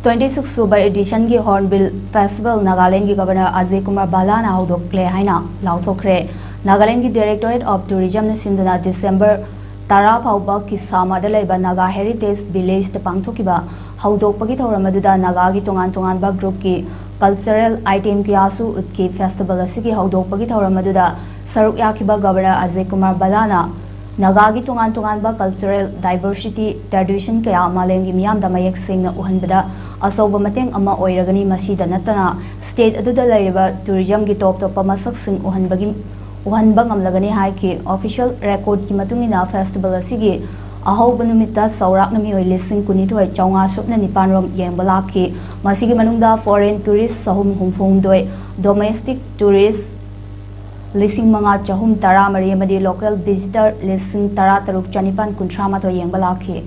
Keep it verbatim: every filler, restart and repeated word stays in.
Twenty six ꯁꯨꯕ editionꯒꯤ Hornbill Festival ꯅꯥꯒꯥꯂꯦꯟꯒꯤ Governor Ajay Kumar ꯚꯜꯂꯥꯅ ꯍꯧꯗꯣꯛꯂꯦ ꯍꯥꯏꯅ ꯂꯥꯎꯊꯣꯛꯈ꯭ꯔꯦ꯫ ꯅꯥꯒꯥꯂꯦꯟꯒꯤ Directorate of Tourismꯅ ꯁꯤꯟꯗꯨꯅ December ꯇꯔꯥ ꯐꯥꯎꯕ ꯀꯤꯁꯥꯃꯥꯗ ꯂꯩꯕ Naga Heritage Villageꯇ ꯄꯥꯡꯊꯣꯛꯈꯤꯕ ꯍꯧꯗꯣꯛꯄꯒꯤ ꯊꯧꯔꯝ ꯑꯗꯨꯗ ꯅꯥꯒꯥꯒꯤ ꯇꯣꯉꯥꯟ ꯇꯣꯉꯥꯟꯕ groupꯀꯤ cultural item ꯀꯌꯥꯁꯨ ꯎꯠꯈꯤ꯫ Festival ꯑꯁꯤꯒꯤ ꯍꯧꯗꯣꯛꯄꯒꯤ ꯊꯧꯔꯝ ꯑꯗꯨꯗ ꯁꯔꯨꯛ ꯌꯥꯈꯤꯕ Governor ꯑꯖꯌ ꯀꯨꯃꯥꯔ ꯚꯜꯂꯥꯅ ꯅꯥꯒꯥꯒꯤ ꯇꯣꯉꯥꯟ ꯇꯣꯉꯥꯟꯕ cultural diversity, tradition ꯀꯌꯥ ꯃꯥꯂꯦꯝꯒꯤ ꯃꯤꯌꯥꯝꯗ ꯃꯌꯦꯛ ꯁꯦꯡꯅ ꯎꯍꯟꯕꯗ ꯑꯆꯧꯕ ꯃꯇꯦꯡ ꯑꯃ ꯑꯣꯏꯔꯒꯅꯤ꯫ ꯃꯁꯤꯗ ꯅꯠꯇꯅ state ꯑꯗꯨꯗ ꯂꯩꯔꯤꯕ tourismꯒꯤ ꯇꯣꯞ ꯇꯣꯞꯄ ꯃꯁꯛꯁꯤꯡ ꯎꯍꯟꯕꯒꯤ, ꯎꯍꯟꯕ ꯉꯝꯂꯒꯅꯤ ꯍꯥꯏꯈꯤ꯫ Official recordꯀꯤ ꯃꯇꯨꯡ ꯏꯟꯅ festival ꯑꯁꯤꯒꯤ ꯑꯍꯧꯕ ꯅꯨꯃꯤꯠꯇ ꯆꯥꯎꯔꯥꯛꯅ ꯃꯤꯑꯣꯏ ꯂꯤꯁꯤꯡ ꯀꯨꯟꯅꯤꯊꯣꯏ ꯆꯥꯝꯃꯉꯥ ꯁꯨꯞꯅ ꯅꯤꯄꯥꯟ ꯔꯣꯝ ꯌꯦꯡꯕ ꯂꯥꯛꯈꯤ꯫ ꯃꯁꯤꯒꯤ ꯃꯅꯨꯡꯗ foreign tourist ꯆꯍꯨꯝ ꯍꯨꯝꯐꯨ ꯍꯨꯝꯗꯣꯏ, domestic tourist ꯂꯤꯁꯤꯡ ꯃꯉꯥ ꯆꯍꯨꯝ ꯇꯔꯥ ꯃꯔꯤ ꯑꯃꯗꯤ local visitor ꯂꯤꯁꯤꯡ ꯇꯔꯥ ꯇꯔꯨꯛ ꯆꯅꯤꯄꯥꯟ ꯀꯨꯟꯊ꯭ꯔꯥ ꯃꯥꯊꯣꯏ ꯌꯦꯡꯕ ꯂꯥꯛꯈꯤ꯫